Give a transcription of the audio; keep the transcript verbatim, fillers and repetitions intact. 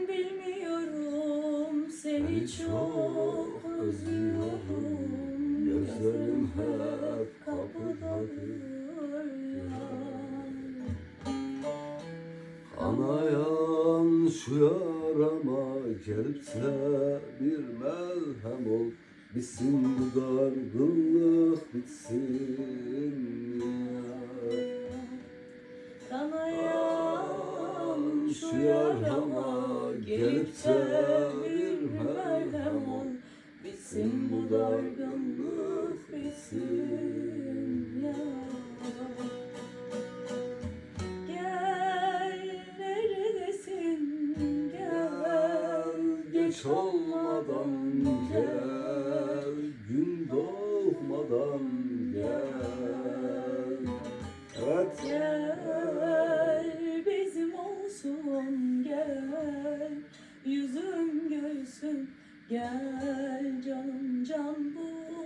Bilmiyorum, seni çok özlüyorum. Gözlerim hep kapıdadır ya. Kanayan şu yarama gelip de bir melhem ol. Bitsin bu dargınlık, bitsin ya. Kanayan şu yarama gelip de bir melhem ol. Bitsin bu dargınlık, bitsin ya. Gel, neredesin? Gel, geç olmadan gel, gün doğmadan gel. Evet. Gel, bizim olsun, gel, yüzüm gülsün, gel canım can bu